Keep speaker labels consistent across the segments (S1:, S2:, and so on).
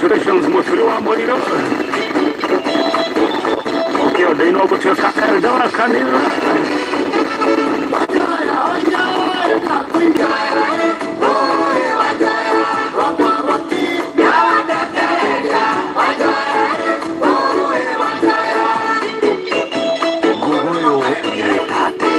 S1: Congratulations Mũturi wa Mũirũ. Ũkĩordainwo gũtuĩka elder wa kanitha.
S2: Nguguyu nĩ tate.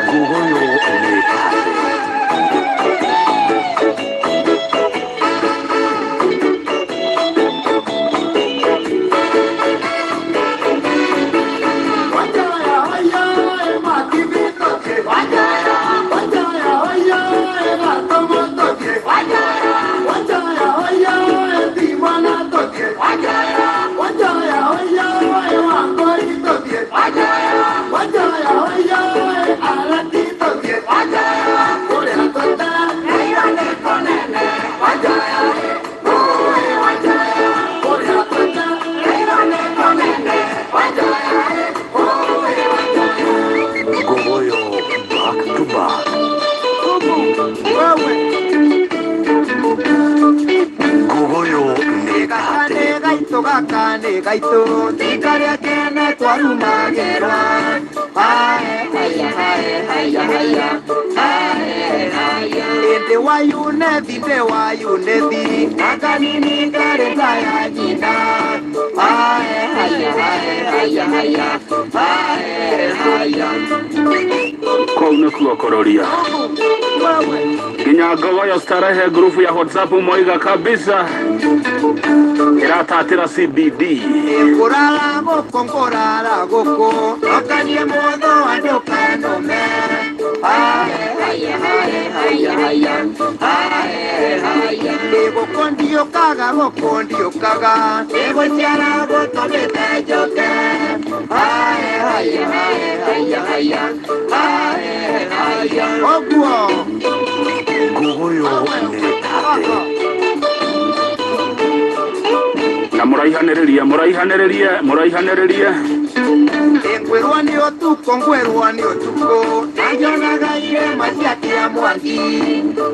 S2: Nguguyu nĩ tate. Nguguyu back to back. Nguguyu nĩ tate.
S3: Gaka nĩ gaitũ, gaka nĩ gaitũ, ti karĩa kene twarumagĩra. Hae haya hae haya haya hae haya. Ĩndĩ wa yunethi, ndĩ wa yunethi, na kanini karĩ nda ya nyina. Hae haya hae haya haya hae haya.
S1: Kũu nĩkuo kũrũria. Nginya Ngogoyo Starehe group ya WhatsApp moiga kabisa ĩratatĩra CBD.
S3: Ngũrara gũkũ, ngũrara gũkũ, okanie mũthũ andũ kanũme. Hae haya hae haya haya hae haya. Gũkũ ndiũkaga, gũkũ ndiũkaga, ĩgũciara gũtũmĩte njũke. Hae haya hae haya haya hae haya. Ũguo.
S2: Nguguyu nĩ tate.
S1: Na mũraihanĩrĩrie, mũraihanĩrĩrie, mũraihanĩrĩrie.
S3: Ngwĩrwo nĩ ũtukũ, ngwĩrwo nĩ ũtukũ, nanjonaga irema cia kĩa mwangi.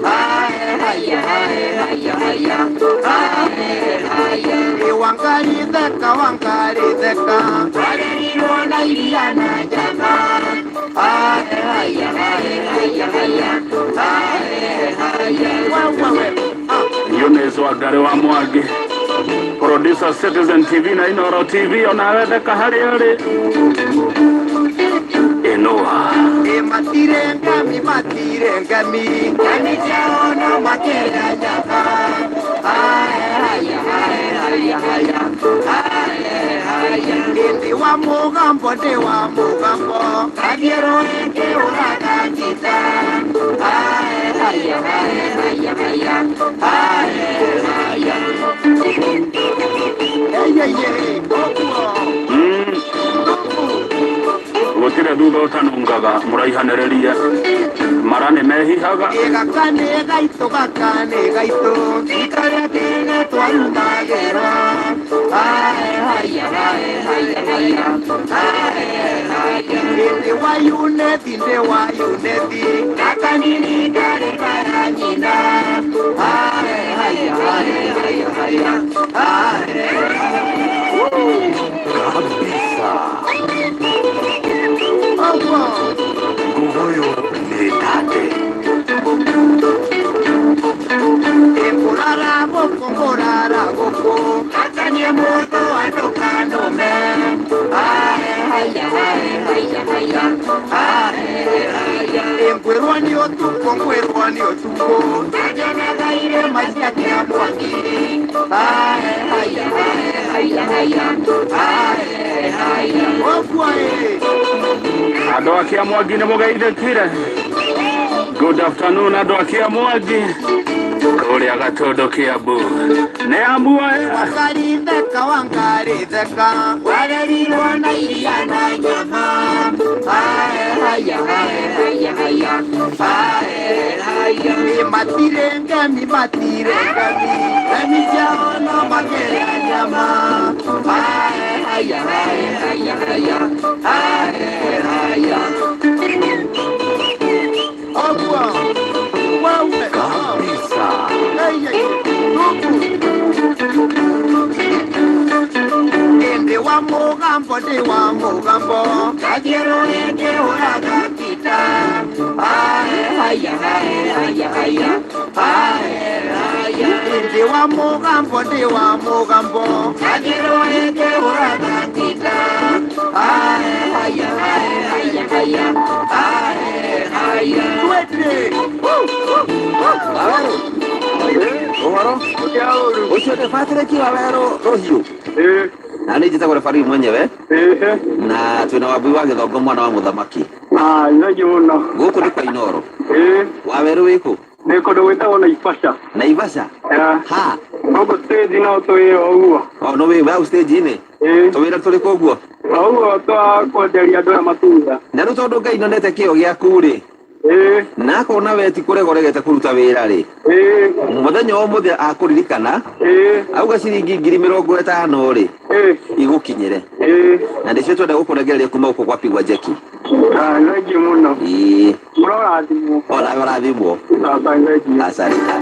S3: Hae haya hae haya haya hae haya. Ĩ Wangari theka, Wangari theka, warerirwo na iria na njama. Hae haya hae haya haya hae haya. Wewe ah.
S1: Eunice Wangari wa Mwangi, producer Citizen TV na Inoro TV, onawe theka harĩa ũrĩ. Ĩnũa.
S3: Ĩ matire ngami, matire ngami, ngami ciao no makĩrĩa nyama. Hae haya hae haya haya hae haya. Ndĩ wa mũgambo, ndĩ wa mũgambo, kathiĩ ĩngĩũraga ngita. Hae haya hae haya haya hae haya. Eyeye, ũguo.
S1: Gũtirĩ thutha ũtanungaga, mũraihanĩrĩrie, mara nĩ mehihaga.
S3: Ĩ gaka nĩ gaitũ, gaka nĩ gaitũ, ti karĩa kene twarumagĩra. Hae haya hae haya haya hae haya. Ndĩ wa yunethi, ndĩ wa yunethi, na kanini karĩ kaya nyina. Hae haya hae haya haya hae.
S2: Kabisa.
S3: Ũguo.
S2: Nguguyu nĩ tate.
S3: Ngũrara gũkũ, ngũrara gũkũ, akanie mũndũ andũ kanũme. Hae haya hae haya haya hae haya. Ngwĩrwo nĩ ũtukũ, ngwĩrwo nĩ ũtukũ, nanjonaga irema cia kĩa mwangi. Hae haya hae haya haya hae haya. Ũguo ĩ.
S1: Andũ a Kĩamwangi nĩ mũgeithĩkire. Good afternoon, andũ a Kĩamwangi kũrĩa Gatũndũ, Kĩambu, nĩ amuoya.
S3: Wangari theka, Wangari theka, warerirwo na iria na nyama. Hae. Ae haya Matire ngemi matire ngemi Ngemi ciao no makĩrĩa nyama Ae haya ae haya haya Ae haya Ogwa Wewe
S2: Kabisa.
S3: Ndi wa mugambo ndi wa mugambo Kajero ende uraga kita Ae haya ae haya haya Ae haya Ndi wa mugambo ndi wa mugambo Kajero ende uraga kita Ae haya ae haya haya Ae haya Twende
S4: Ũhoro ũcio nĩ Patrick Wawerũ Rũhiũ na nĩ njĩtagwo refarii mwenyewe na twĩna Wambui wa Gĩthongo mwana wa mũthamaki.
S1: Thengiũ mũno.
S4: Gũkũ nĩ kwa Inooro. Wawerũ wĩkũ?
S1: Nĩ kũndũ gwĩtagwo Naivasha.
S4: Naivasha ha
S1: Gũkũ stage no twĩ o ũguo.
S4: O no wĩ hau stage-inĩ tũwĩra tũrĩ kũ ũguo?
S1: O ũguo twa kwenderia andũ aya matunda.
S4: Na rĩu tondũ Ngai nonete kĩo gĩaku rĩ, na akona we ti kũrega ũregete kũruta wĩra rĩ, mũthenya wa ũmũthĩ akũririkana auga ciringi 50,000 rĩ igũkinyĩre, na nĩcio twenda gũkũnengereria kuma gũkũ kwa Pigwa Jeki.
S1: Thengiũ mũno.
S4: Ĩĩ.
S1: Mũrorathimwo.
S4: Onawe ũrathimwo.
S1: Thengiũ.
S4: Asante.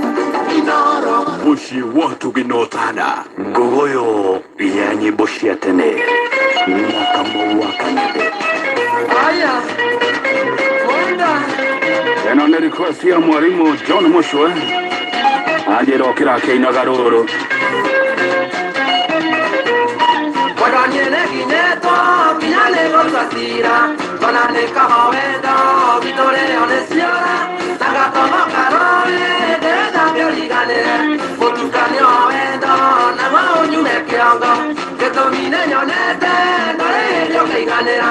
S2: Mũciĩ watu gĩnotana. Ngogoyo ya nyĩmbo cia tene na Kamau wa Kang'ethe.
S3: Haya Onda
S1: Ĩno nĩ request ya mwarimu John Mushwe anjĩra okĩra akĩinaga rũrũ.
S3: Wadanie nĩnginyĩtwo nginya nĩgũtua cira Ona nĩ kaba wendo witũ rĩo nĩ ciora Na gatogo karũĩ ndĩrethambia ũriganĩre Mũtukanio wa wendo naguo ũnyume kĩongo Gĩtũmi nĩnyonete ndũrĩ hĩndĩ ũkaiganĩra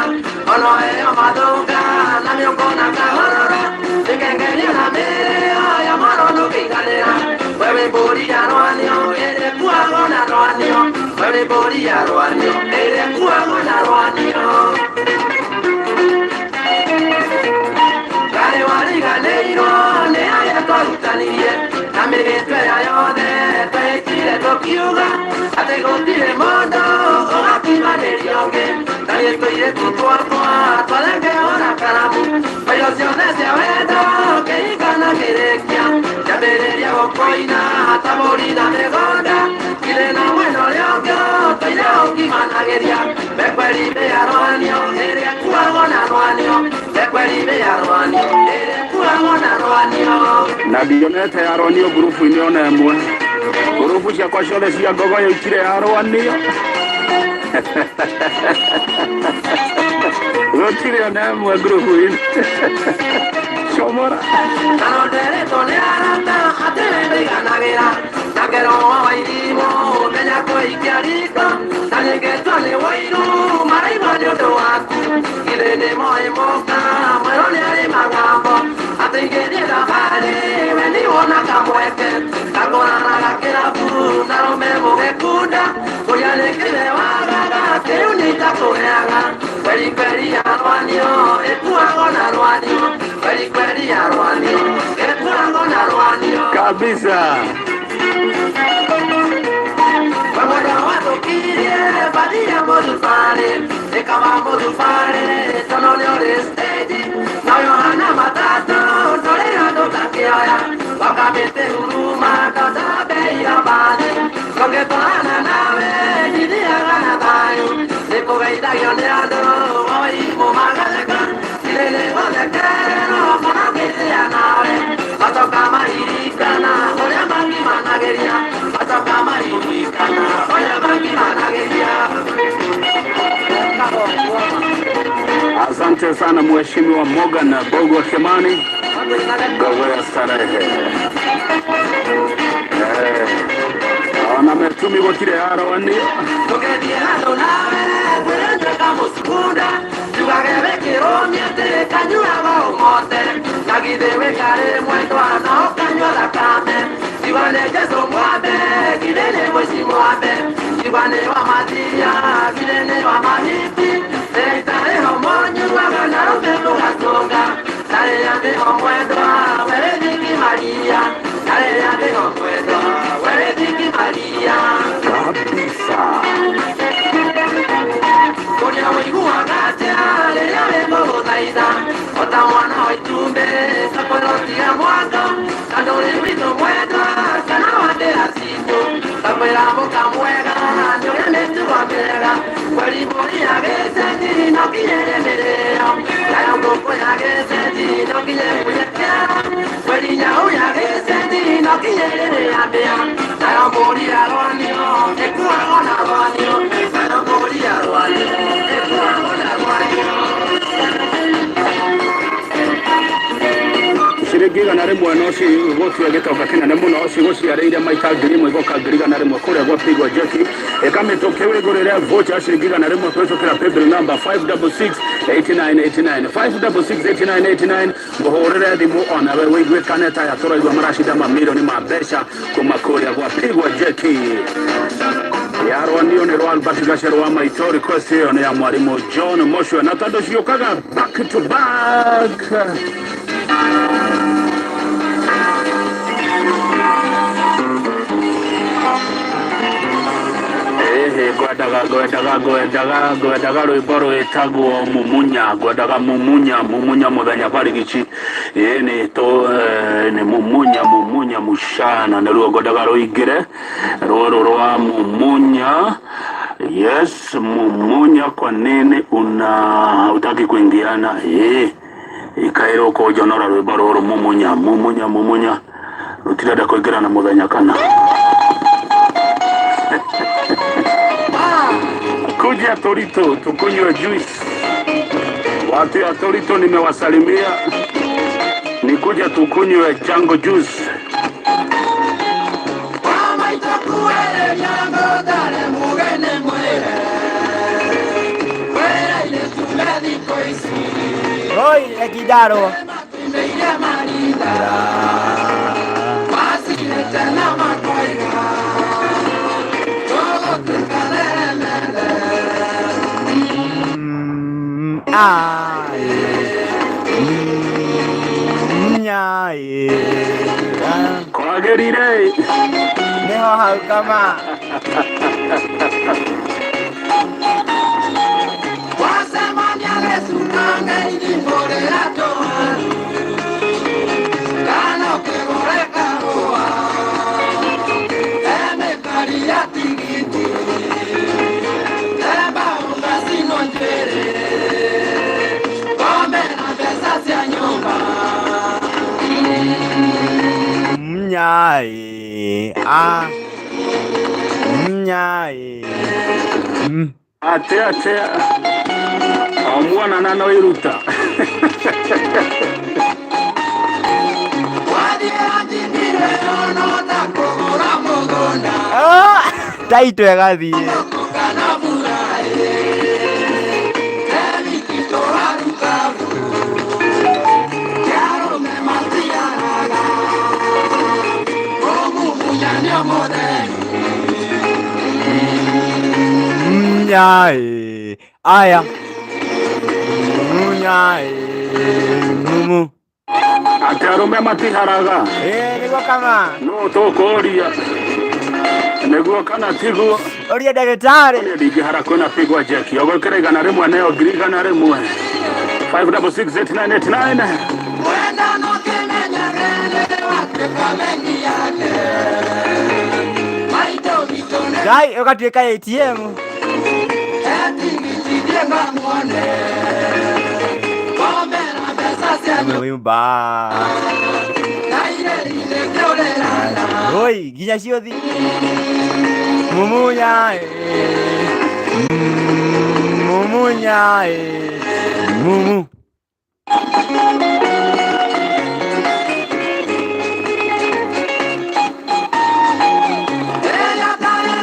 S3: Ona ũheo mathũnga na mĩũngũ na kahũrũra Nĩkengeria na mĩrĩo ya moro ndũkĩiganĩra Wewe mbũri ya rwanio ĩrĩa ĩkuagwo na rwanio Wewe mbũri ya rwanio ĩrĩa ĩkuagwo na rwanio Ngarĩ wariganĩirwo nĩ arĩa twarutanirie na mĩhĩtwa ĩrĩa yothe twehĩtire tũkiuga atĩ gũtirĩ mũndũ ũgatimanĩria ũngĩ na nĩ tũirĩtu twakwa twarengerwo na karamu Bairo ciothe cia wendo kĩhika na kĩrĩkia kĩambĩrĩria gũkũina ta mbũri na mĩgũnda Kirĩ na mwena ũrĩa ũngĩ ũtũire ũkimanagĩria Mekweri ya rwanio ĩrĩa ĩkuagwo na rwanio Mekweri ya rwanio ĩrĩa ĩkuagwo na rwanio.
S1: Na ndionete ya rwanio ngurubu-inĩ ona ĩmwe. Ngurubu ciakwa ciothe cia ngogoyo itirĩ ya rwanio. Gũtirĩ ona ĩmwe ngurubu-inĩ. Comora.
S3: Karonderetwo nĩ arata atĩ we ndũiganagĩra na ngero wa wairimũ menya kũikia riko na nĩngetwo nĩ wũiru maraigua nĩ ũndũ waku githĩ nĩ moĩ mũka mwerũ nĩ arĩ magambo atĩ ingĩthiĩ thabarĩ we nĩwona kamweke gakũraraga kĩrabu na rũme mũgĩkunda kũrĩa nĩ kĩwe wagaga kĩu nĩ itakũheaga kweri kweri ya rwanio ĩkuagwo na rwanio kweri kweri ya rwanio ĩkuagwo na rwanio.
S1: Kabisa.
S3: Mwenda wathũkirie bathi ya mũthubarĩ ĩkaba mũthubarĩ tondũ nĩ ũrĩ stage na Yohana matatũ ndũrĩ handũ ũtakĩoya wakamĩte huruma ndonda mbei ya mbathi tũngĩtwarana nawe ndithiaga na thayũ nĩkũgeithagio nĩ andũ woimũ magatheka irĩ nĩgũthekererwo kana ngĩthĩa nawe macoka maririkana ũrĩa mangimanagĩria macoka maririkana ũrĩa mangimanagĩria.
S1: Asante sana Mheshimiwa Morgan Bogo Kimani, gogo ya starehe. Ona metumi gũtirĩ ya rwanio.
S3: Tũgĩthiĩ handũ nawe kwĩrenjeka mũcukunda njugage wĩkĩrũmia atĩ kanyuaga ũmote na githĩ wĩkarĩ mwendwa na ũkanyua thakame Tiwa nĩ Jesũ mwambe githĩ nĩ mũici mwambe Tiwa nĩ wa mathia githĩ nĩ wa mahiti Nĩ itarĩ ho mũnyuaga na rũme mũgatunga na rĩrĩa ndĩho mwendwa Ndagũthaitha ota mwana wa itumbĩ takwĩrwo tiga mwanga kana ũrĩ witũ mwendwa kana wandĩra citũ takwĩra mũka mwega nĩ ũrĩ mĩtugo mĩega kweri mbũri ya gĩceti no nginyĩre mĩrĩo nayo ngũkũ ya gĩceti no nginye mũnyekera kweri nyau ya gĩceti no nginyĩre rĩambĩa nayo mbũri ya rwanio ĩkuagwo na rwanio nayo mbũri ya rwanio ĩkuagwo na rwanio.
S1: Ciringi 100 no cigũtua gĩtonga kĩnene mũno, cigũciarĩire maita 1000 igoka 100,000 kũrĩa gwa Pigwa Jeki. Ĩka mĩtũkĩ wĩgũrĩre voucher ciringi 100 kũhĩtũkĩra paybill number 5668989 5668989. Ngũhũrĩre thimũ onawe wĩiguĩkane ta aya tũraigua maracinda mamirioni ma mbeca kuma kũrĩa gwa Pigwa Jeki. Yarwanio nĩ rwa Albert Gacerũ wa maitũ. Request ĩyo nĩ ya mwarimũ John Moshwe, na tondũ ciũkaga back to back. Ĩhĩ, ngwendaga ngwendaga ngwendaga ngwendaga rwĩmbo rwĩtagwo Mumunya, ngwendaga Mumunya, Mumunya mũthenya barigici. Ĩ nĩ tũ nĩ Mumunya, Mumunya mushana nĩruo ngwendaga rũingĩre, rũrũ rwa Mumunya. Yes, Mumunya, kwa nini una utaki kuingiana? Ĩ ikaĩrwo kũnjonora rwĩmbo rũrũ Mumunya, Mumunya, Mumunya rũtirenda kũingĩra na mũthenya kana kuja Torito tukunywe juice. Watu ya Torito nimewasalimia, ni kuja tukunywe jango juice.
S5: Oi, ekidaro. A, e, nya, e, a.
S1: Kwagĩrire.
S5: Nĩho hau kama.
S3: Wacemania gĩcunange inyimũrĩra tũa kana ũkĩgũre kahũa emĩkari ya tigiti emba ũgacinwo njuĩrĩ ngombe na mbeca cia nyũmba.
S5: Nya, e, a. Nya, e.
S1: Atia atia o mwana na no iruta.
S3: Wathiĩra njimire ono ta kũgũra mũgũnda.
S5: Ah, taito ĩgathiĩ.
S3: Kana mbura emithitũ harukabu kĩarũme matiaraga kũmumunya nĩ mũtheri.
S5: Nya, e, aya. Nya, e, mumu.
S1: Atĩ arũme matiharaga.
S5: Ĩ, nĩguo kama.
S1: No tũkũria nĩguo kana tiguo?
S5: Ũria ndagĩtarĩ.
S1: Niĩ ndingĩhara kwĩna Pigwa Jeki ũgwĩkĩra 100 neo 100,000 5668989.
S3: Wendano kĩmenyagere watuĩka bengi yake maitũ witũ nĩ
S5: Ngai ũgatuĩka ATM.
S3: etigitithie ngamuone ngombe na mbeca cia nyũmba
S5: Wimba.
S3: na irĩri-inĩ kĩũrĩrana.
S5: Oi, nginya ciothi. Mumunya, e. Mumunya, e. Mumu.
S3: Rĩrĩa ndarĩ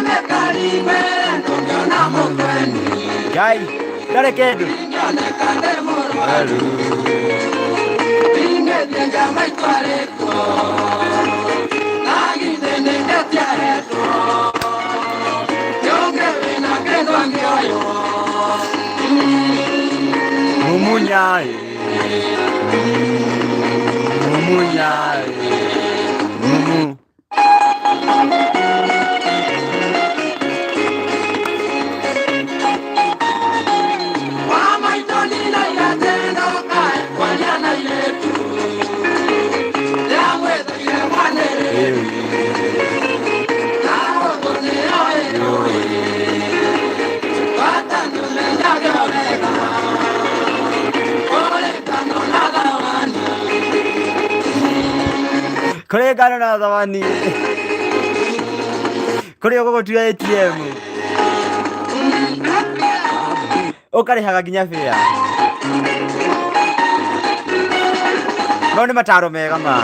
S3: mbere ndũngĩona mũkweni.
S5: Ngai, ndarĩ kĩndũ.
S3: Ingĩoneka ndĩ mũrwaru ingĩthiĩ nja maitũ arĩkuo na githĩ nĩ ndĩtiahetwo nĩũngĩ wĩna kĩndũ angĩoywo.
S5: Mumunya, e. Mumunya, e. Mumu.
S3: Wa maitũ nina igatĩndo.
S5: Kũrĩ ngano na thamani. Kũrĩ ũgũgũtua ATM. Ũkarĩhaga nginya bĩa. Mau nĩ mataro mega ma.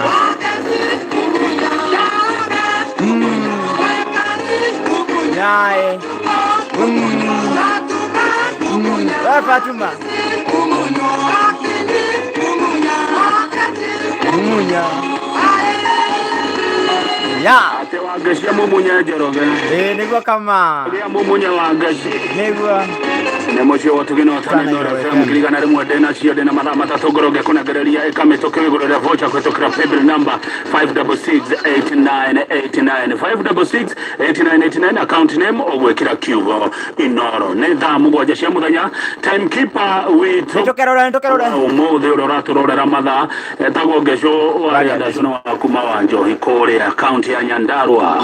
S5: Nyae. We Fatuma. Mumunya. Ya.
S1: Ate wangacia mumunya Njoroge.
S5: Ĩĩ nĩguo kama.
S1: Rĩa mumunya wangaci.
S5: Nĩguo.
S1: Nĩ mũciĩ wa Tugino
S5: Tana
S1: Tana
S5: Inooro
S1: Inooro
S5: FM.
S1: FM kirigana rĩmwe ndĩna cio ndĩna mathaa matatũ ngoro ngĩkũnengereria ĩkamĩtũkĩ wĩgũrĩre voucher kũhĩtũkĩra paybill number 5668989 5668989 account name ũgwĩkĩra kiugo Inooro. Nĩ thaa mũgwanja cia mũthenya, timekeeper witũ
S5: Nĩtũkerore nĩtũkerore.
S1: Ũmũthĩ ũrĩa ũratũrorera mathaa etagwo Ngecũ wa Rĩandacũ nĩ wa kuma wa Njohi kũrĩa kaunti ya Nyandarua.